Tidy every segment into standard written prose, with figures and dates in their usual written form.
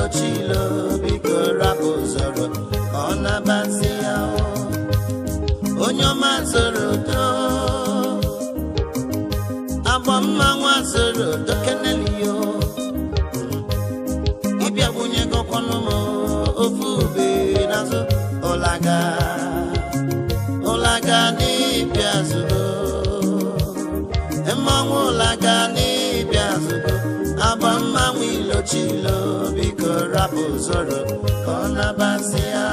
ilochilo biko rapụ zoro ka ọ na-abazi ya onye ọma zoro do agba mma nwa zoro do kenelio ịbịa gbunye gọkwanụ m ofu ube n'azụ ụlaga ụlaga n'ịbịa zuru mmanwụ ụlaga n'ịbịa zuru agba mmanwụ ilochilo biko rapụ zoro ka ọ na-abasị ya.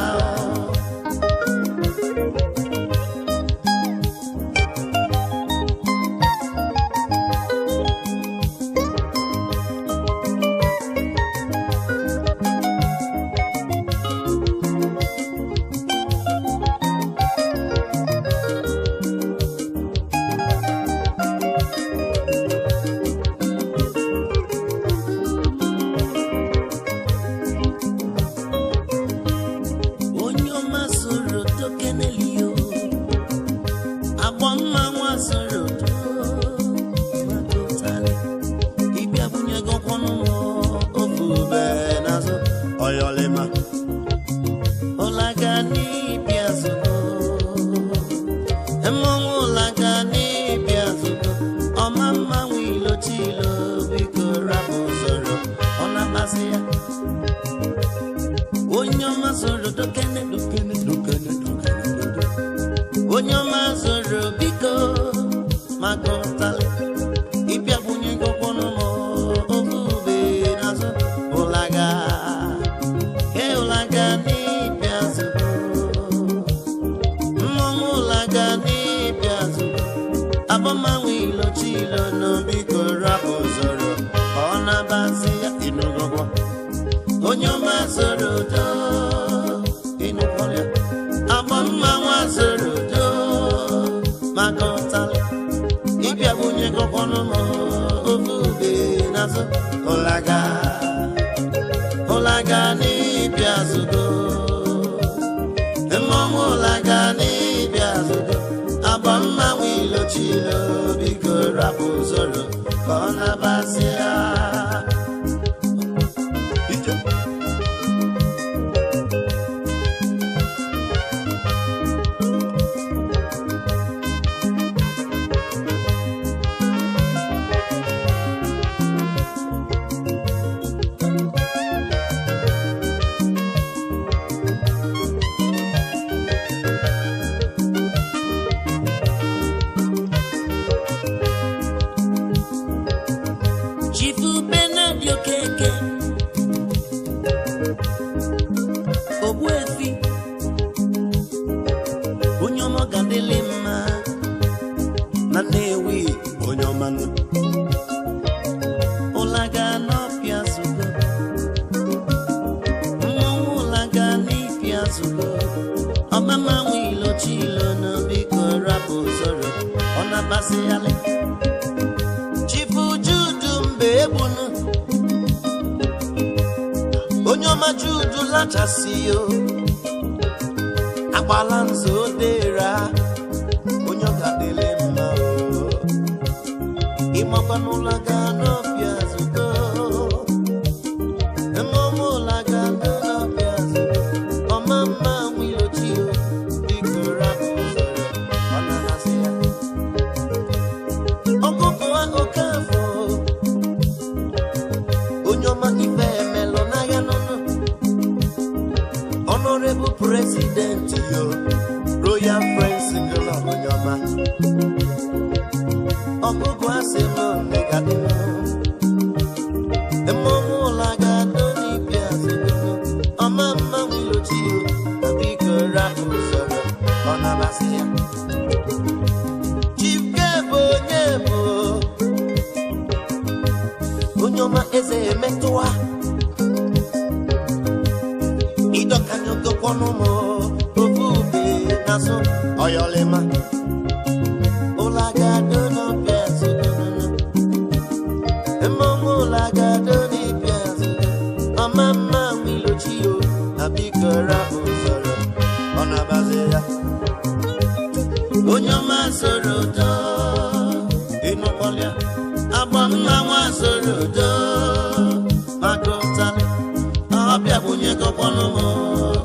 gọkwanụ m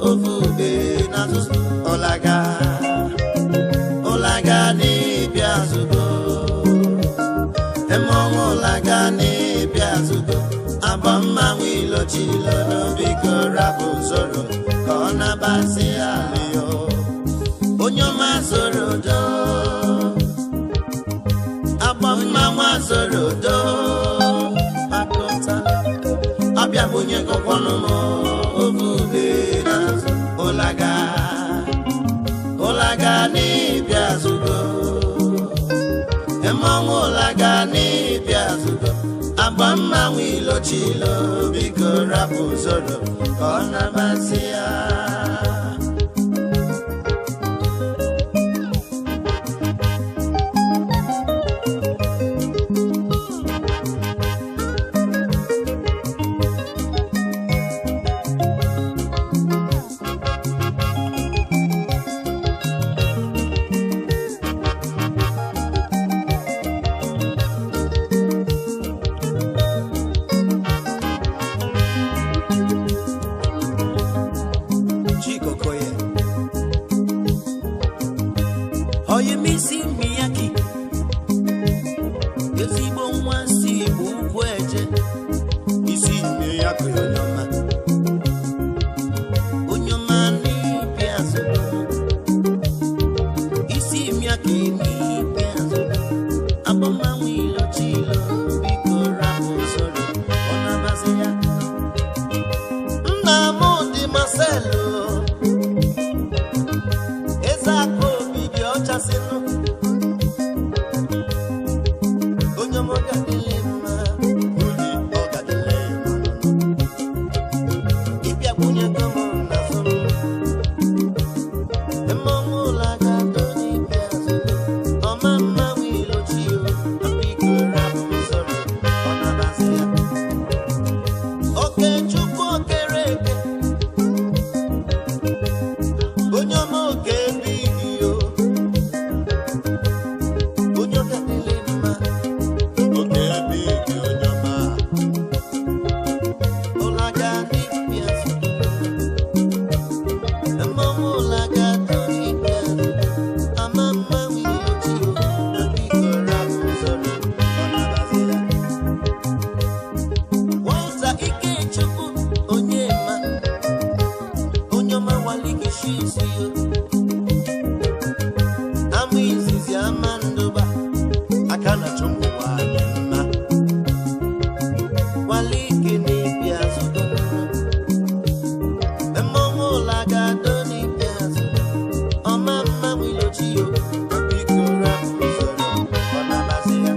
ofu ube n'azụ ụlaga ụlaga n'ịbịa zụgo mmọnwụ ụlaga n'ịbịa zụgo abọ mmanwụ ilochilo n'obiko rapụ zoro ka ọ nabasị alịyo onye ọma zoro do abọ mmanwụ zoro do makọta ọbịa bụ onye gọkwanụ m ofu ube n'azụ ụlaga ụlaga n'ịbịa zụgo mmọnwụ ụlaga n'ịbịa zụgo agba mmanwụ ilochilo biko rapụ zoro ka ọ na-amasị ya. Chikokoye Oyemisi Miyaki ezigbo nwa si Igbo ukwu eje isi Miyaki onye ọma onye ọma n'ịbịa azụ isi Miyaki n'ịbịa azụ abọmanwụ ilochilo biko rapụ usoro ọ na-amasị ya. Nna m dị Marcelo eze akụ obi dị ọcha sịnụ onye ọma ọ ga-adịlị mma onye ọ ga-adịlị mma ịbịa gwunye gọm n'azụ m mmọnwụ ụlọ ga-adọ n'ikpe azụ ọma mmanwụ ilochi o biko rapụ usoro ọ na-amasị ya. Okechukwu Okereke onye ọma oke bigi o onye ọka dịlị mma oke bigi onye ọma ụlaga n'ikpe azụ mmọnwụ ụlaga dọ n'ikpe azụ ama mmanwụ ilochi o na biko rapụ usoro ọ na-abazi ya. Walter Ikechukwu Onyema onye ọma waligishi isi yo ama izizi ama ndụba aka na chụmụ nwanyị mma walike n'ikpe azụ mmọnwụ ụla ga-adọ n'ikpe azụ ọma mma wilochi yo biko rapụ usoro ọ na-amasị ya.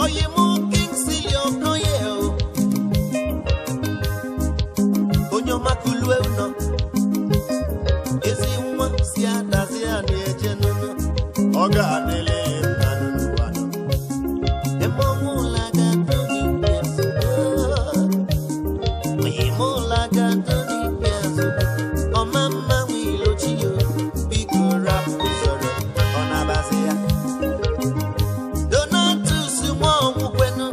Oyimu Kingsley Okoye o onye ọma kulue ụnọ ezi nwa si adazi a na-eje n'ụlọ Ọ ga-adịlị mma n'ụwa. mmọnwụ ụla ga-adọ n'ikpe azụ oyimu ụla ga-adọ n'ikpe azụ ọma mma wilochi o biko rapụ usoro ọ na-abazi ya. Donatus Nwaonwukwenu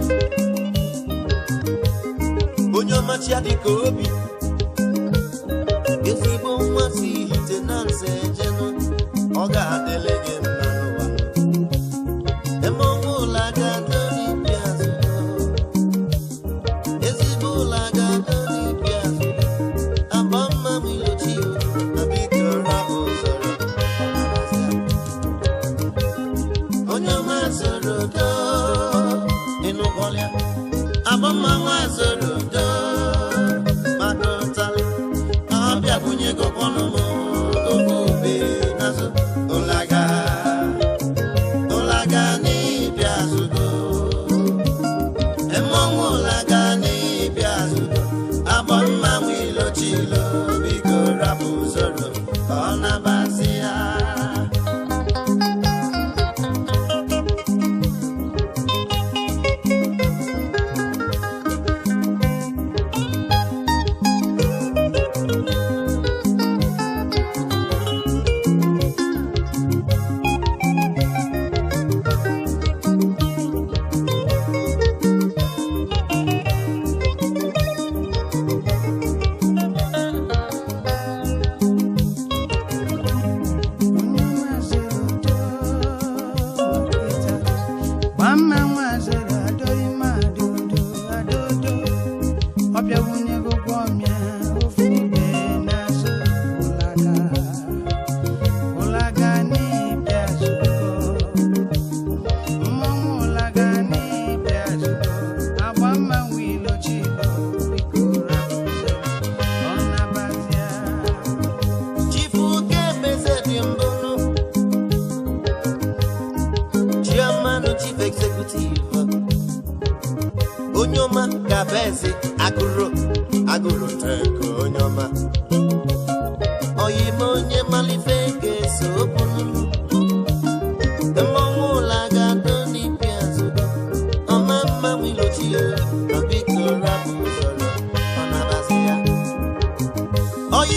onye ọmachi adịka obi ezigbo nwa si ite na nze ejenu Ọ ga-adịlị gị mma n'ụwa. mmọnwụ ụla ga-adọ n'ikpe azụ ezigbo ụla ga-adọ n'ikpe azụ agba mma wilochi o na biko rapụ usoro ọ na-amasị ya. Onye ọma zoro do ịnụkwọlịa agbammanwụ azoro do maka ụtalị ọbịa gwunye gọkwanụ m ofe ube n'azụ ụlaga ụlaga n'ịbịa azụgo mmọnwụ ụlaga n'ịbịa azụgo agbammanwụ ilochilo biko rapụ usoro ka ọ nabasị ya.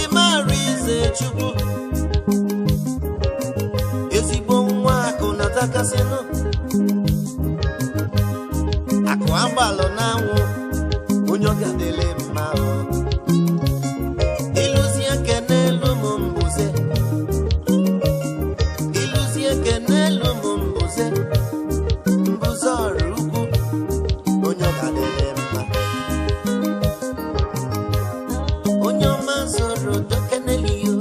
Oyimarize Chukwu, ezigbo nwa akụ na-atakasịnụ akụ agbalụ n'anwụ, onye ọ ga-adịlị mma o. Ịlụzie eke n'elu m mbuze, ịlụzie eke n'elu m mbuze, mbuze ọrụ ukwu, onye ọ ga-adịlị mma. Onye ọma zoro dokenelio,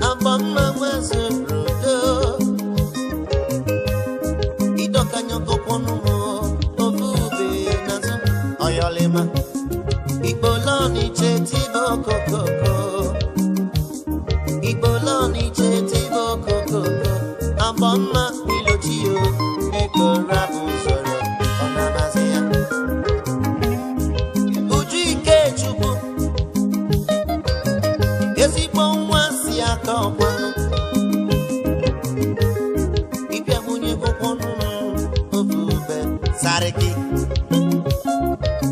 agba mma nwa zoro do, ịdọkanyọkọkwọnụ m ofe ube n'azụ ọyọlịma. Igboloniche tibo kokoko, Igboloniche tibo kokoko, agba mma ilochio, biko rapụ usoro ọ na-amasị ya. Uju Ikechukwu, ezigbo nwa si aka ọkwanụ, ịbịa nwunye gwụkwọnụ ofe ube sariki.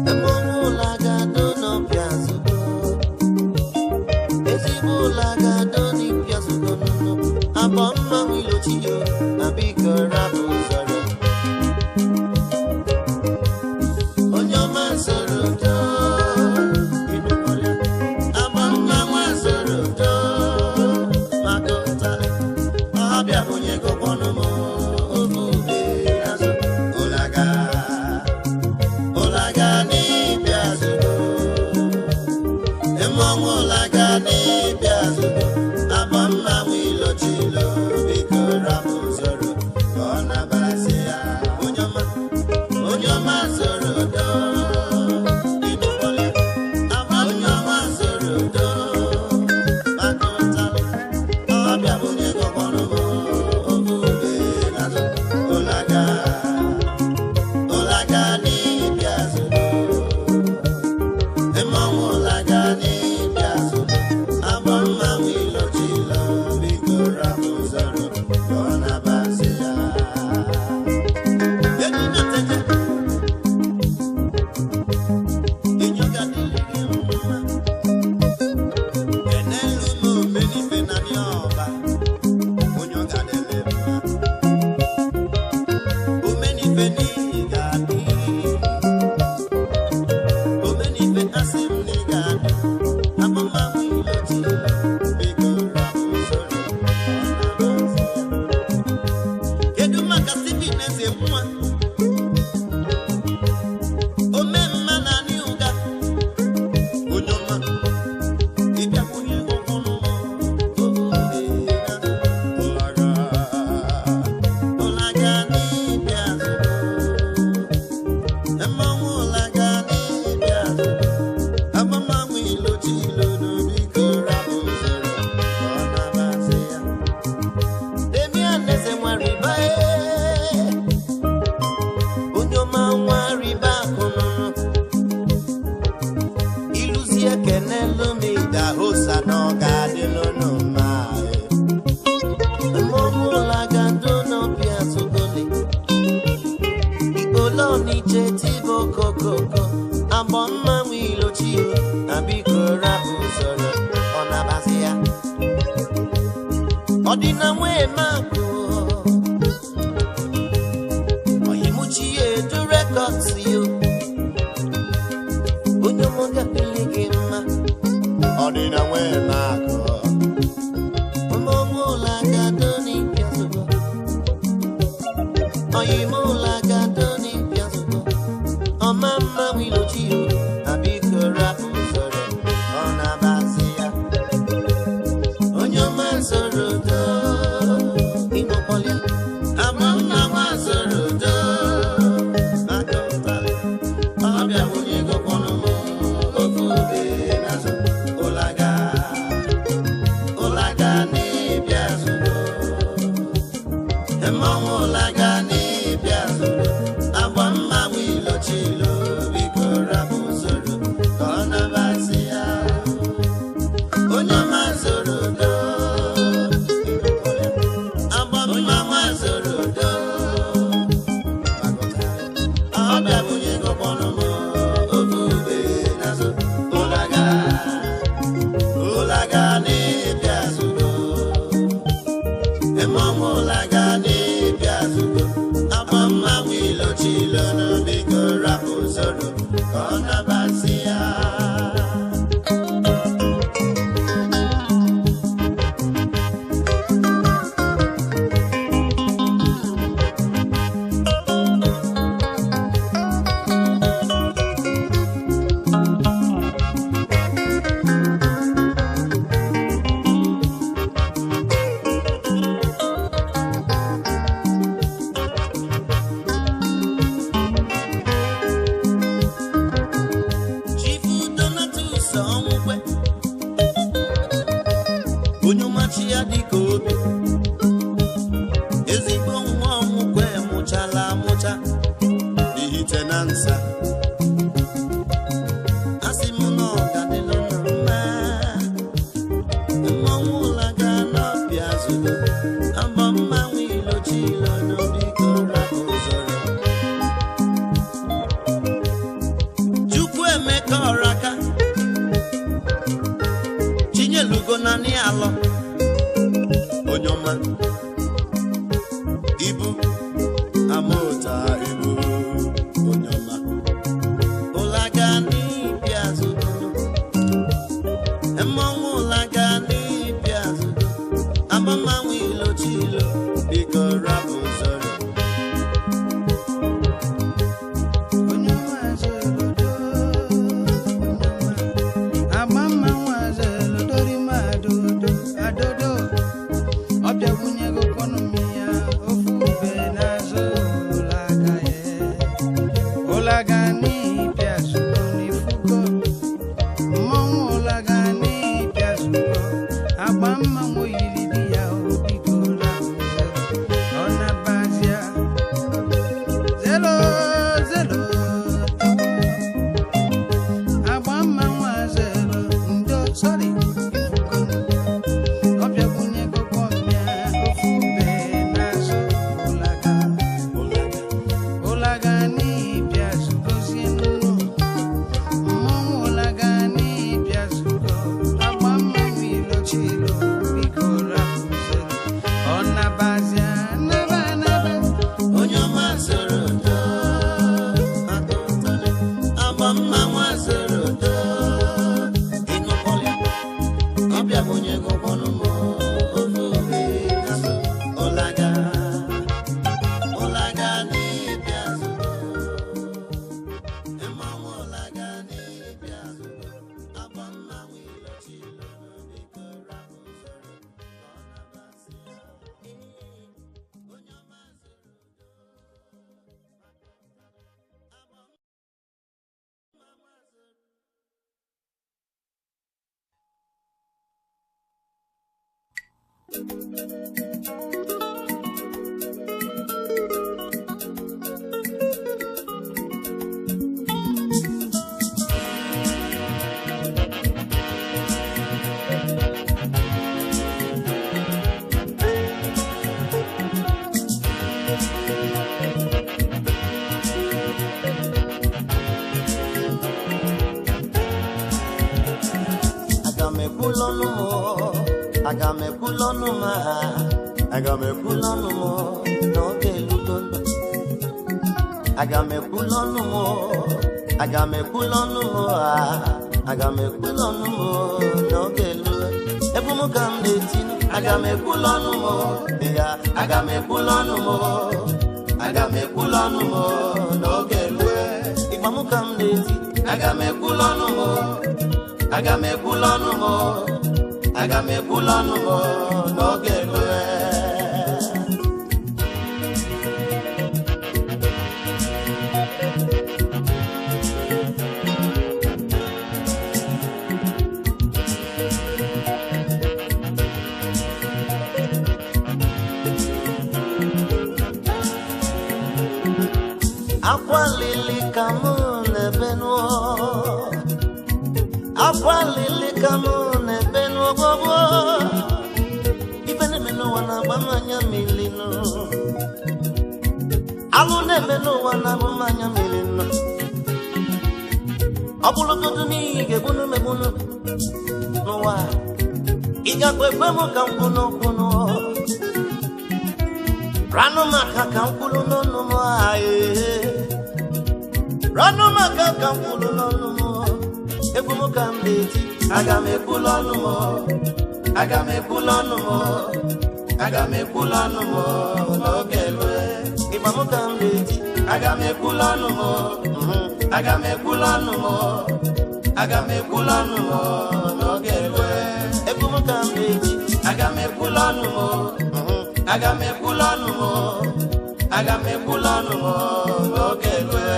Mmọnwụ ụlọ ga-adọ n'ọbịa zugo, ezigbo ụlọ ga-adọ n'ịbịa zugo nụnụ, abọ mmanwụ ilochiyo na biko rapụ usoro. Onye ọma soro doo, ịnụkwala. Agba mma nwa soro doo, maka ụtalị. Ọbịa bunye gụkwọnụ m ofe ube azụ. Ụlaga, ụlaga n'ịbịa zugo. Mmọnwụ ụlaga n'ịbịa zugo. Agba mma nwa ilochilo, biko rapụ usoro ka ọ nabasị ya. Onye ọma, onye ọma soro doo, ịnụkwala. Agba onye ọma soro doo, maka ụtalị. Ọbịa bunye gụkwọnụ m ofe ube n'azụ. Ụlaga, ụlaga n'ịbịa zugo. Mmọnwụ ụlaga n'ịbịa zugo. Agba mmanwụ ilochilo, biko rapụ usoro ka ọ nabasị ya. Enyi na-eteje, enyi ga-adịrị gị mma. Enelu m omenife na ndị ọba, onye ọ ga-adịrị mma. Omenife n'ihi ga-adị, omenife asị m na ị ga-adị. Abụmahụ ilochilo, biko rapụ usoro ka ọ na-amasị ya. Kedu maka Stephen Eze nwa? Omemma na anị ụga, onye ọma, ịbịakwunye ọhụrụ m, ụlaga, ụlaga n'ịbịa zụrụ. Mmanwụ ụlaga n'ịbịa zụrụ. Agbammanwụ ilochilo n'obiko rapụ usoro ka ọ na-amasị ya. Damian Eze nwariba ee, onye ọma nwariba akụnụnụ. Ịlụzie kenelu m ịdahosa na ọ ga-adịlụ mma ee. Mmọnwụ ụlaga do n'ọbịa zugoli, Igboloniche tibo kokoko, agbọ mmanwụ ilochio na biko rapụ usoro ọ na-amasị ya. Ọdịna nwee makụ oyimuchi edu rekọds yo, onye ọmụ ga-adịlị gị mma. Ọdịna nwee makụ, mmọnwụ ụlaga do n'ịbịa zugo, oyimụ ụlaga do n'ịbịa zugo, ọma mma wilochio na biko rapụ usoro ọ na-amasị ya. Onye ọma soro doo, ịnụkwala. Ama mma nwa soro doo, maka ụtalị. Ọbịa bunye gụkwọnụ m ofe ube n'azụ. Ụlaga, na ní alọ onye ọma ibu amụta ibu onye ọma ụlaga n'ikpeazụ mmanwụ ụlaga n'ikpeazụ abammanwụ ilochilo biko rapụ zoro Onye ọma zelodo, agba mma nwa zelodori ma adodo adodo ọbịa gwunyego kọnụ ya ofu ube n'azụ ụlaga ya ụlaga n'ịbịa zugo n'ifugo mmọnwụ ụlaga n'ịbịa zugo agba mma nwa yiri di ya obiko rapụ zero ọ nabazia zero zero agba mma nwa zero ndo sọrị ifugo ọbịa gwunye gokọ mmịa ofu ube n'azụ ụlaga ụlaga ụlaga n'ịbịa zugozie nnu mmọnwụ ụlaga n'ịbịa zugo agba mmanwụ ilochilo biko rapụ zero ọ nabazia naba anaba. Onye ọma zoro do atụtale agba mma nwa zoro do ịnụkọlịa ọbịa bunye gụkwọnụ m ofe obe azụ ụlaga ụlaga n'ịbịa zụgo mmanwụ ụlaga n'ịbịa zụgo agba mma nwa ilochilo biko rapụ zoro ka ọ nabasị ya onye ọma zoro. Aga m ekwu n'ọnụ m aga m ekwu n'ọnụ m aha aga m ekwu n'ọnụ m n'oge elugo ndụ aga m ekwu n'ọnụ m aga m ekwu n'ọnụ m aha aga m ekwu n'ọnụ m n'oge elugo egwu m ka m na-etinu aga m ekwu n'ọnụ m ya aga m ekwu n'ọnụ m aga m ekwu n'ọnụ m n'oge elugo ịgba m ka m na-eti aga m ekwu n'ọnụ m aga m ekwula ọnụ m aga m ekwula ọnụ m n'oge rue. Akwa lili ka mụ na-ebe nụọ akwa lili ka mụ na-ebe n'ogogo ife na-eme n'ụwa na-agba m anya mmiri nụ alụ na-eme n'ụwa na-agba m anya mmiri nụ ọ bụrụgodu n'ihi ga-egbunu m egbunu n'ụwa ị gakwa ekwe m ka m kwụ n'okwu nụ ranụ maka ka m kwuru n'ọnụ m aye ranụ maka ka m kwuru n'ọnụ m egwu m ka m na-eti aga m ekwula ọnụ m aga m ekwula ọnụ m aga m ekwula ọnụ m n'oge rue ịgba m ka m na-eti aga m ekwula ọnụ m aga m ekwula ọnụ m aga m ekwula ọnụ m n'oge rue egwu m ka m na-eti aga m ekwula ọnụ m aga m ekwula ọnụ m aga m ekwula ọnụ m n'oge rue.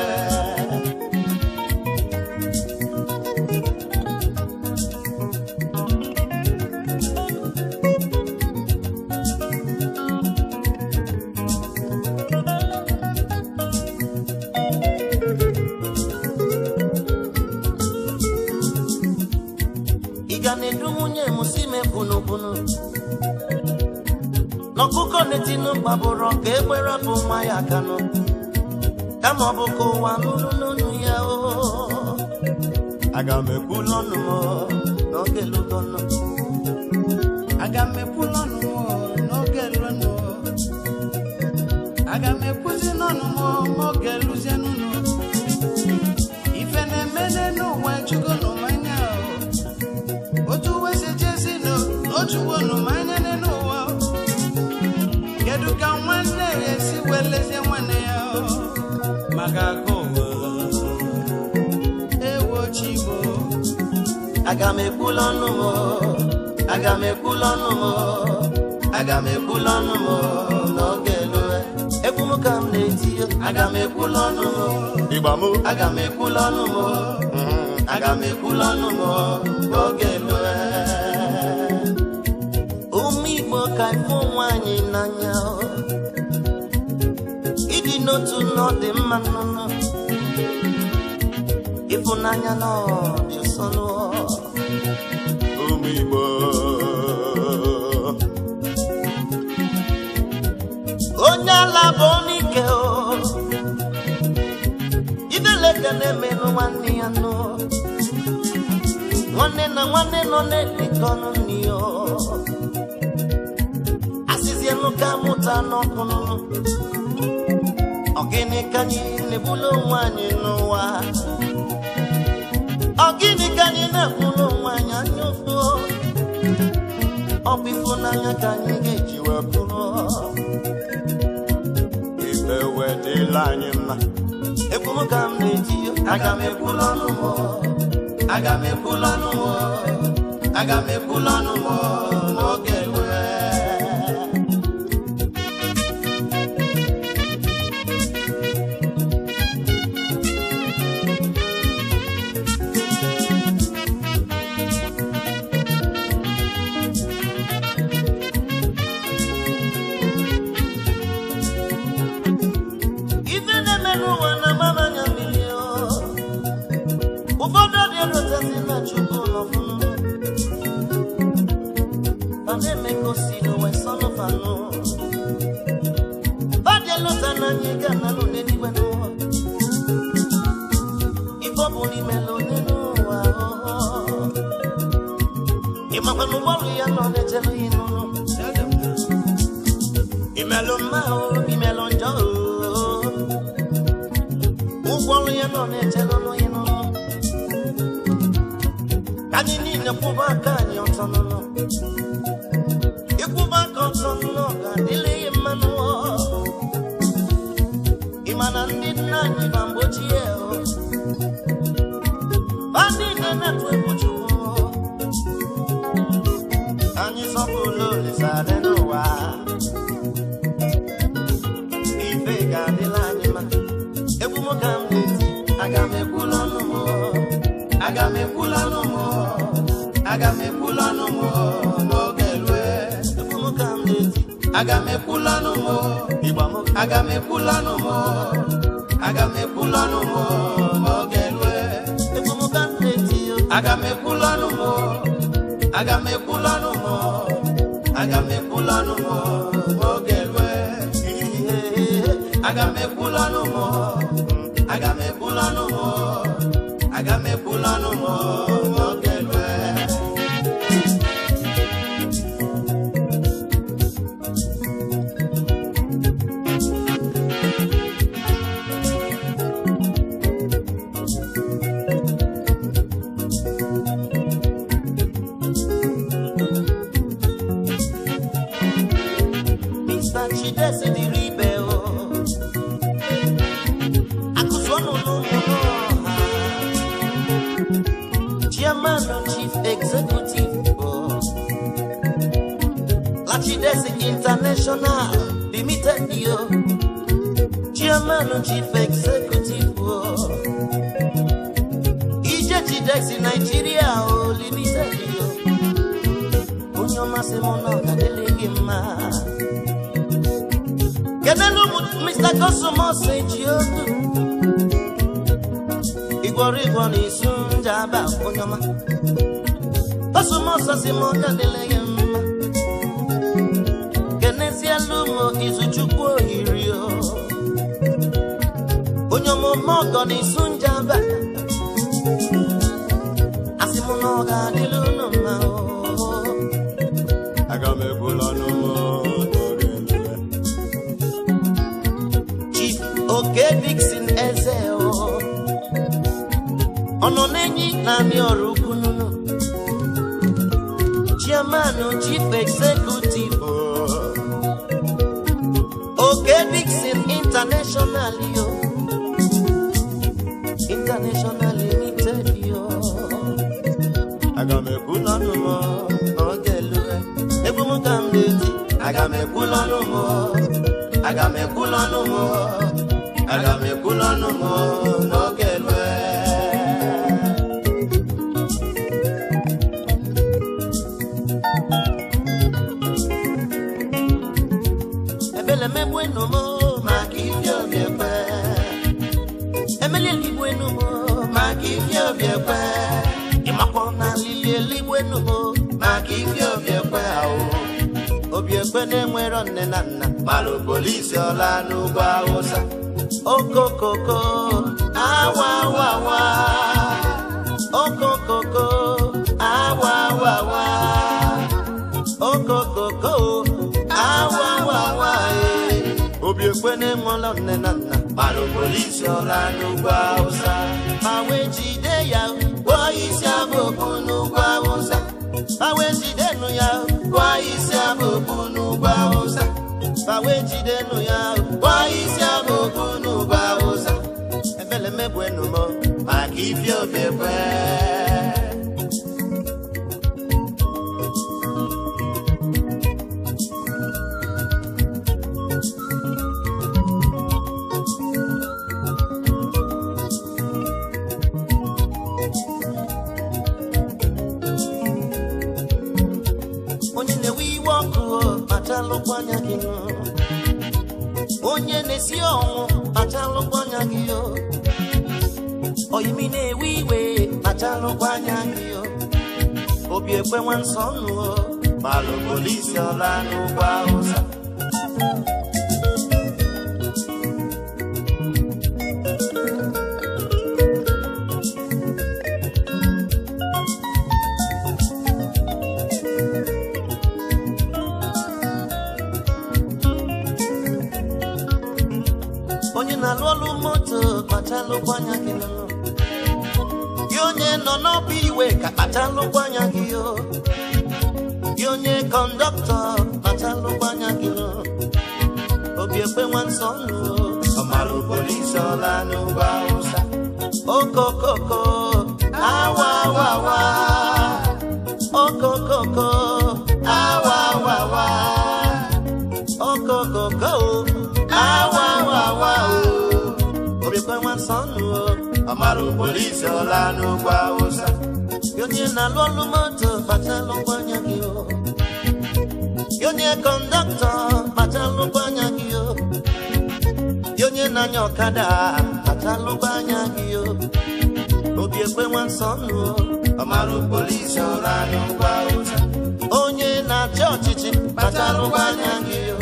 Ị ga na-edu nwunye m si me kwunukwunu n'ọkụkọ na-etinu gbabụrọ ka egbe rapụ nwa ya kanụ kama ọ bụ ka ụwa nụrụ n'ọnụ ya o aga m ekwu n'ọnụ m n'oge lụgọnụ. Juwonu m anya n'ụwa. Kedu ka nwanne ya esi welezie nwanne ya maka akụ ụwa? Ewo Chimo. Aga m ekwula ọnụ m, aga m ekwula ọnụ m, aga m ekwula ọnụ m n'oge elue. Egwu m ka m na-eti, aga m ekwula ọnụ m, Ịgba m. Aga m ekwula ọnụ m, aga m ekwula ọnụ m n'oge elue. Ụmụ Igbo ka ịfụ nwaanyị n'anya, ịdị n'otu n'ọdị mma nnụnụ, ịfụnanya n'ọdị ụsọ nụọ. Ụmụ Igbo. Onye ala bụ n'ike o, ibeleke na-emenụ nwanne ya nụ, nwanne na nwanne nọ na-elikọ ọnụ nni o, asịzienụ ka mụta n'ọkụ nụnụ. Ọ gịnị ka anyị na-ebulu onwe anyị n'ụwa? Ọ gịnị ka anyị na-ebulu onwe anyị anya ụfụ? Ọ bụ ịfụnanya ka anyị ga-eji wee bụrụ. Ife wedịla anyị mma. Egwu m ka m na-eti, aga m ekwula ọnụ m, aga m ekwula ọnụ m, aga m ekwula ọnụ m n'oge rue. Ife na-eme n'ụwa na mama anya mmiri o. Ụfọdụ ọdị erotezi na Chukwu n'ọfụnụ. Fa na-eme ka o si n'ụwa sọnụ fanụ. Fa dị elota na anyị ga na-anụ n'eluigwe n'ụwa. Ife ọ bụla imela onye n'ụwa o. Ị makwa na ụgbọelu ya nọ na-echere ya n'ụlọ. Imelụ mma o, imelụ njọ o. Ụgwọ ọrụ ya nọ na-echere ọnụ ya n'ọnụ. Ka anyị niile kwụba aka anyị ọtọ n'ọnụ. Ịkwụba aka ọtọ n'ọnụ ga-adịrị ya mma n'ụwa. Ị ma na ndị nna anyị na mgbe ochie o, ha niile na-atụ egwu Chukwu. Anyị sọpụrụ Olisa dị n'ụwa. Ife ga-adịla anyị mma. Egwu m ka m na-eti, aga m ekwula ọnụ m, aga m ekwula ọnụ m, aga m ekwula ọnụ m n'oge rue. Egwu m ka m na-eti, aga m ekwula ọnụ m, Ịgba m. Aga m ekwula ọnụ m, aga m ekwula ọnụ m n'oge rue. Egwu m ka m na-eti, aga m ekwula ọnụ m, aga m ekwula ọnụ m, aga m ekwula ọnụ m n'oge rue. Aga m ekwula ọnụ m, aga m ekwula ọnụ m, aga m ekwula ọnụ m n'oge rue. Mr. Chidesi dịrị ibe o, akụzụ ọnụ n'ụmụ n'ọha. Chairman and Chief Executive o, Lachidesi International Limited o, Chairman and Chief Executive o, Ije Chidesi Nigeria o Limited o. Onye ọmasị m na ọ ga-adịrị gị mma. Kedelu Mr. Cosmos eji okwu igwọrọ igwọ na isu njaba onye ọma. Cosmos si m ọ ga-adịrị gị mma. Kenezielu m Izuchukwu ohiri o, onye ọmụma ọgọ na isu njaba. Asị m na ọ ga-adịrị unu mma o. Aga m ekwula ọnụ m n'oge rue. Chief Oke Dixon Eze o, ọ nọ n'enyi naanị ọrụ ukwu nụnụ. Chairman, Chief Executive, Oke Dixon International yo, International Limited yo. Aga m ekwu n'ọnụ m oge elue, egwu m ka m na-eti. Aga m ekwu n'ọnụ m, aga m ekwu n'ọnụ m, aga m ekwu n'ọnụ m n'oge elue. Ebele megbu enu m maka ife obi ekwe, emeli eligbu enu m maka ife obi ekwe, ịmakwa na lili eligbu enu m maka ife obi ekwe ahụ. Obi ekwe na-enwero nne na nna, malụ polisi ọla n'ugwu Awụsa. Okokoko awa awa awa, okokoko awa awa awa, okokoko awa awa awa. Obi ekwe na-enwelo nne na nna, malụ polisi ọla n'ugwu Awụsa. Ma wee jide ya kpụọ isi abụbụ n'ugwu Awụsa, ma wee jidenu ya kpụọ isi abụbụ n'ugwu Awụsa, ma wee jidenu ya kpụọ isi abụbụ n'ugwu Awụsa. Ebele megbu enu m maka ife obi ekwe. Onye na-ewe iwe ọkụ, kpachalụkwa anya gị nụ. Onye na-esi ọnwụ, kpachalụkwa anya gị o. Oyimi na-ewe iwe, kpachalụkwa anya gị o. Obi ekwe nwa nsọ nụ o, malụ polisi ọla n'ugwu Awụsa. Onye na-alụ ọlụ moto, kpachalụkwa anya gị nụ. Gị onye nọ n'ọba iwe ka kpachalụkwa anya gị o. Gị onye kọndọktọ, kpachalụkwa anya gị nụ. Obi ekwe nwa nsọ nụ o, ọmalụ polisi ọla n'ugwu Awụsa. Okokoko awa awa awa, okokoko awa awa awa, okokoko awa awa awa o. Obi ekwe nwa nsọ nụ o, ọmalụ polisi ọla n'ugwu Awụsa. Gị onye na-alụ ọlụ moto, kpachalụkwa anya gị o. Gị onye kọndọktọ, kpachalụkwa anya gị o. Gị onye na-anya ọkada, kpachalụkwa anya gị o. Obi ekwe nwa nsọ nụ o, ọmalụ polisi ọla n'ugwu Awụsa. Onye na-achị ọchịchị, kpachalụkwa anya gị o.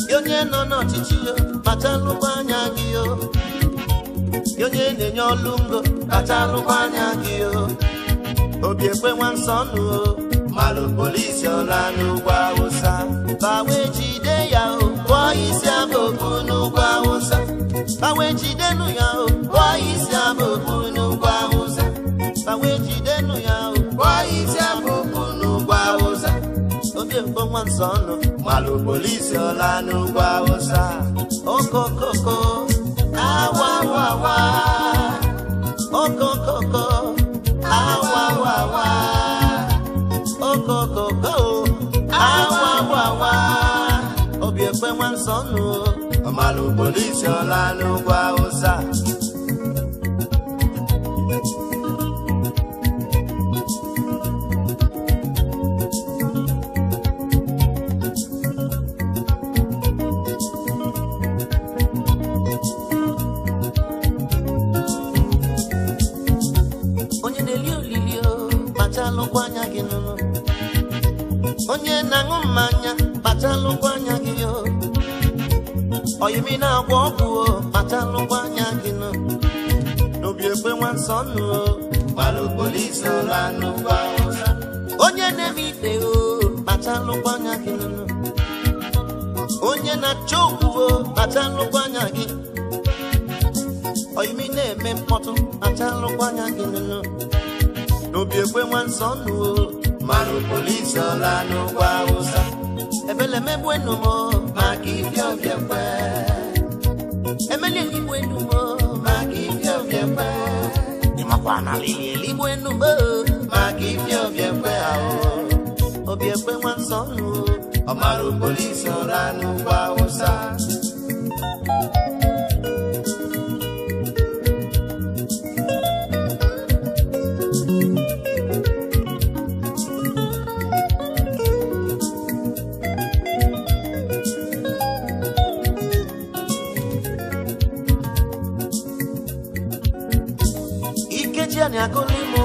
Gị onye nọ n'ọchịchị o, kpachalụkwa anya gị o. Gị onye na-enye ọlụ ngo, kpachalụkwa anya gị o. Obi ekwe nwa nsọ nụ o, malụ polisi ọla n'ugwu Awụsa. Ba wee jide ya o, kpụọ isi abụbụ n'ugwu Awụsa. Ba wee jidenu ya o, kpụọ isi abụbụ n'ugwu Awụsa. Ba wee jidenu ya o, kpụọ isi abụbụ n'ugwu Awụsa. Obi ekwe nwa nsọ nụ, malụ polisi ọla n'ugwu Awụsa. Okokoko awa awa awa, okokoko awa awa awa, okokoko awa awa awa. Obi ekwe nwa nsọ nụ o, ọmalụ polisi ọla n'ugwu Awụsa. Onye na-eli olili o, kpachalụkwa anya gị nụnụ. Onye na-aṅụ mmanya, kpachalụkwa anya gị o. Oyimi na-agwọ ọgwụ o, kpachalụkwa anya gị nụ. N'obi ekwe nwa nsọ nụ o, malụ polisi ọla n'ugwu Awụsa. Onye na-eme ikpe o, kpachalụkwa anya gị nụnụ. Onye na-achọ okwu o, kpachalụkwa anya gị. Oyimi na-eme mkpọtụ, kpachalụkwa anya gị nụnụ. N'obi ekwe nwa nsọ nụ o, Ọmarụ polisi ọla n'ugwu Awụsa. Ebele megbuenu m maka ife obiekwe. Emeli eligbuenu m maka ife obiekwe. Ịmakwa na alili eligbuenu m maka ife obiekwe ahụ. Obiekwe nwa nsọ nụ. Ọmarụ polisi ọla n'ugwu Awụsa. Ikeji ani agolimo.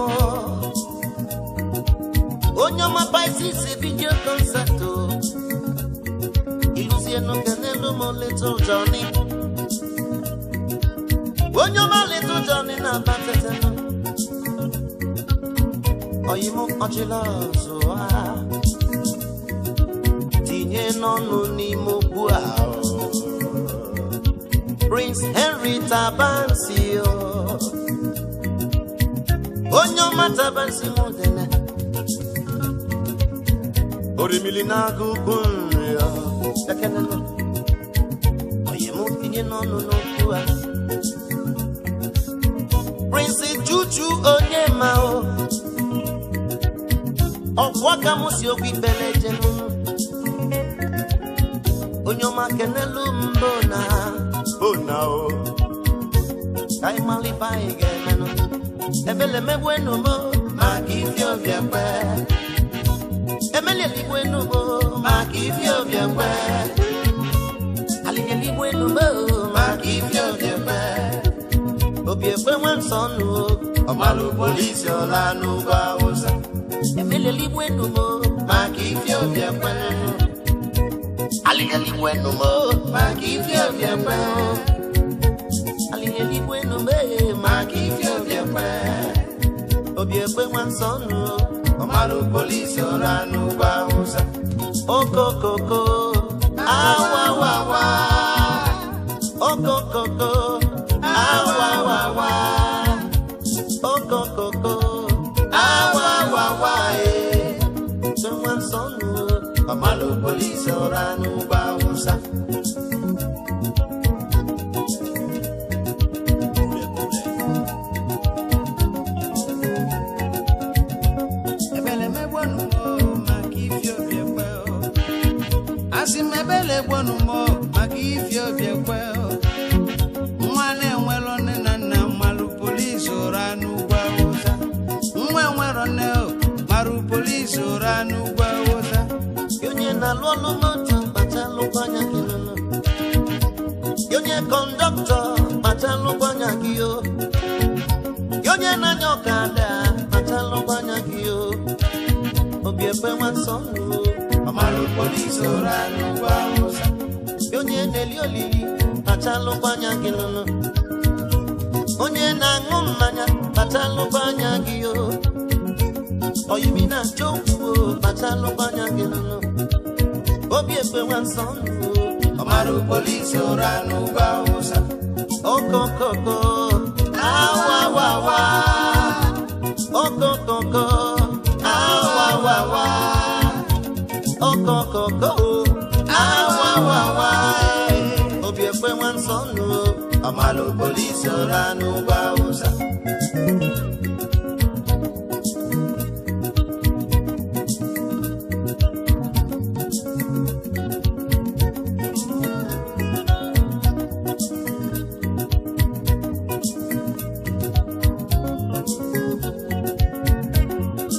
Onye ọma Pisces video concert o. Iluzie n'okenelu m Little Johnny. Onye ọma Little Johnny na-aba tetenu. Oyimu ọchịla ọzụwa. Tinye n'ọnụ n'ime okwu a o. Prince Henry Tabansi o. Onye ọma Tabansi mụ dene. Orimili na-agụ nri ya. Ekenenu. Oyi mụ tinye n'ọnụ n'okwu a. Prince Juju onye ma o. Ọkwa ka mụ si okwu ikpele jenu. Onye ọma kenelu mbụ na bona o. Ka anyị mara ife anyị ga-emenụ. Ebele megbuenu m maka ife obiekwe. Emeli eligbuenu m maka ife obiekwe. Alili eligbuenu m maka ife obiekwe. Obiekwe nwa nsọ nụ. Ọmalụ polisi ọla n'ugwu Awụsa. Emeli eligbuenu m maka ife obiekwe. Alili eligbuenu m maka ife obiekwe. Alili eligbuenu m maka ife obiekwe. Obiekwe nwa nsọ nụ. Ọmalụ polisi ọla n'ugwu Awụsa. Okokoko awawawa. Okokoko awawawa. Okokoko awawawa. Nwa nsọ nụ. Ọmalụ polisi ọla n'ugwu Awụsa. Ebele megbonu m maka ife obiekwe o. Asị m ebele gbonu m maka ife obiekwe o. Nwa na-enwero nne na nna malụ polisi ụra n'ugwu Awụsa. Nwa enwero nne o marụ polisi ụra n'ugwu Awụsa. Onye na-alụ ọlụ moto kpachalụkwa anya gị nụnụ. Onye kọndọktọ kpachalụkwa anya gị o. Onye na-anya ọkada kpachalụkwa anya gị o. Obiekwe nwa nsọ nụ. Ọmalụ polisi ụra n'ugwu Awụsa. Onye na-eli olili kpachalụkwa anya gị nụnụ. Onye na-aṅụ mmanya kpachalụkwa anya gị o. Oyimi na-achọ okwu o kpachalụkwa anya gị nụnụ. Obiekwe nwa nsọ nụ. Ọmalụ polisi ụra n'ugwu Awụsa. Okokoko awawawa. Okokoko awawawa. Okokoko awawawa. Obiekwe nwa nsọ nụ. Ọmalụ polisi ụra n'ugwu Awụsa.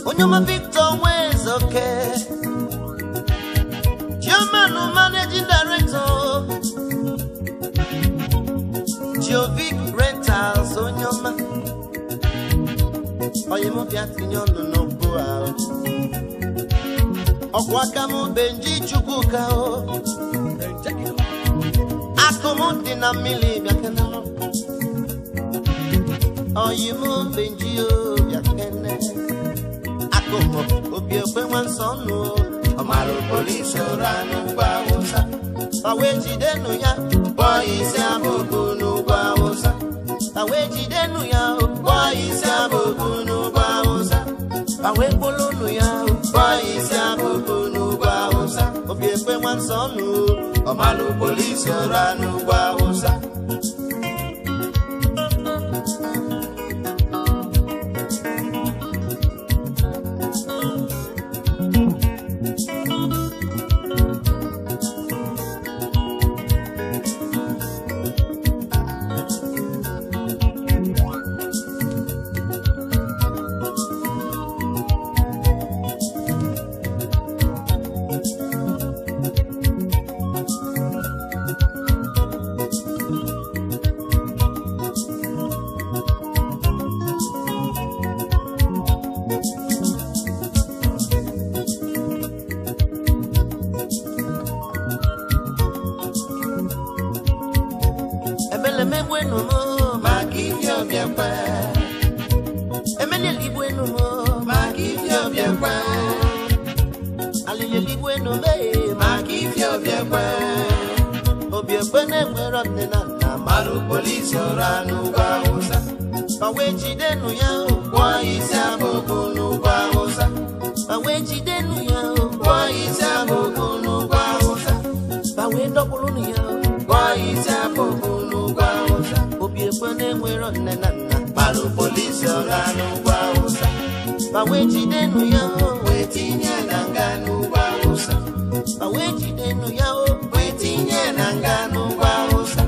Onye ọma Victor Nwezoke, Chairman Managing Director, Geovic Rentals. Onye ọma, onye mụ bịa tinye ọnụ n'okwu ahụ. Ọkwa aka m Benji Chukwuka o. Akụ m dị na mmiri bịa kenelụ. Oyi m Benji o bịa kene. Akụmụ obiekwe nwa nsọ nụ. Ọmalụ polisi ụra n'ugwu Awụsa. Ma wee jidenu ya kpọọ isi abụkụ n'ugwu Awụsa. Ma wee jidenu ya kpọọ isi abụkụ n'ugwu Awụsa. Ma wee kpolonu ya kpọọ nwa nsọ nụ ọmalụ polisi ụra n'ugwu Awụsa. Ebele megbuenu m maka ife obiekwe, emelieligbuenu m maka ife obiekwe, alilieligbuenu m maka ife obiekwe. Obiekwe na-enwero nne na nna malụ polisi ụra n'ugwu Awụsa. Ma wee jidenu ya kwụọ isi abụbụ n'ugwu Awụsa. Ma wee jidenu ya kwụọ isi abụbụ n'ugwu Awụsa. Ma wee dọkpụrụnụ ya kwụọ isi abụbụ n'ugwu Awụsa. Obiekwe na-enwero nne na nna malụ polisi ụra n'ugwu Awụsa. Ma wee jidenu ya wee tinye na nga n'ugwu Awụsa. Ma wee jidenu ya wee tinye na nga n'ugwu Awụsa.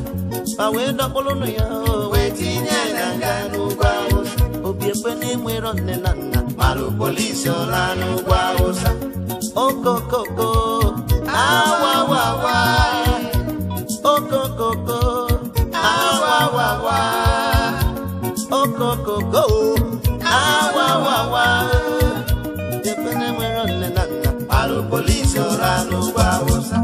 Ma wee dọkpụrụnụ ya wee tinye na nga n'ugwu Awụsa. Obiekwe na-enwero nne na nna malụ polisi ụra n'ugwu Awụsa. Okokoko awawawa, okokoko awawawa, okokoko awawawa. Obiekwe na-enwero nne na nna malụ polisi ụra n'ugwu Awụsa.